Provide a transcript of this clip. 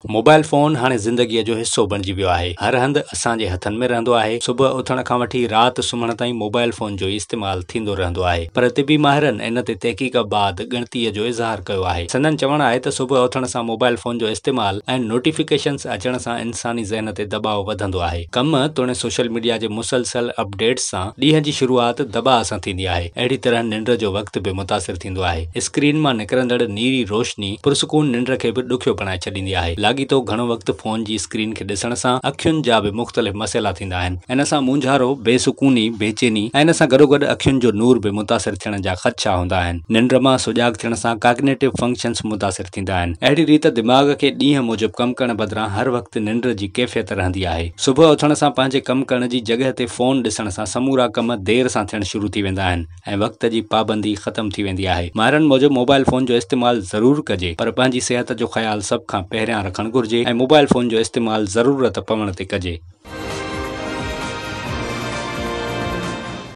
Mobile phone هاڻي زندگيء جو حصو بڻجي ويو آهي. هر هنڌ اسان جي هٿن ۾ رهندو آهي. صبح اٿڻ کان وٺي رات سمهڻ تائين موبائل فون جو ئي استعمال ٿيندو رهندو آهي. پر طبي ماهرن ان تي تحقيق بعد ڳڻتيء جو اظهار ڪيو آهي. سندن چوڻ آهي ته صبح اٿڻ سان موبائل فون جو استعمال ۽ نوٽيفڪيشنز اچڻ سان انساني ذهن تي دٻاء وڌندو آهي. ڪم توڻي سوشل ميڊيا جي مسلسل اپڊيٽس سان ڏينهن جي شروعات دٻاء سان ٿيندي آهي. اهڙي طرح ننڊ جو وقت به متاثر ٿيندو آهي. اسڪرين مان نڪرندڙ نيري روشني پرسڪون ننڊ کي به ڏکيو بڻائي ڇڏيندي آهي. لاڳيتو گهڻو وقت فون جي اسڪرين کي ڏسڻ سان اکين جا به مختلف مسئلا ٿيندا آهن. ان سان مونجهارو، بي سڪوني، بيچيني ۽ ان سان گڏوگڏ اکين جو نور به متاثر ٿيڻ جا خدشا هوندا آهن. ننڊ مان سجاڳ ٿيڻ سان ڪاگنيٽو فنڪشنز متاثر ٿيندا آهن. اهڙي ريت دماغ کي ڏينهن موجب ڪم ڪرڻ بدران هر وقت ننڊ جي ڪيفيت رهندي آهي. صبح اٿڻ سان پنهنجي ڪم ڪرڻ جي جڳهه تي فون ڏسڻ سان سمورا ڪم دير سان ٿيڻ شروع ٿي ويندا آهن. ۽ وقت جي پابندي ختم ٿي ويندي آهي. ماهرن موجب موبائل فون جو استعمال ضرور ڪجي پر پنهنجي صحت جو خيال سڀ کان پهريان رکڻ گهرجي ۽ موبائل فون جو استعمال ضرورت پوڻ تي ڪجي.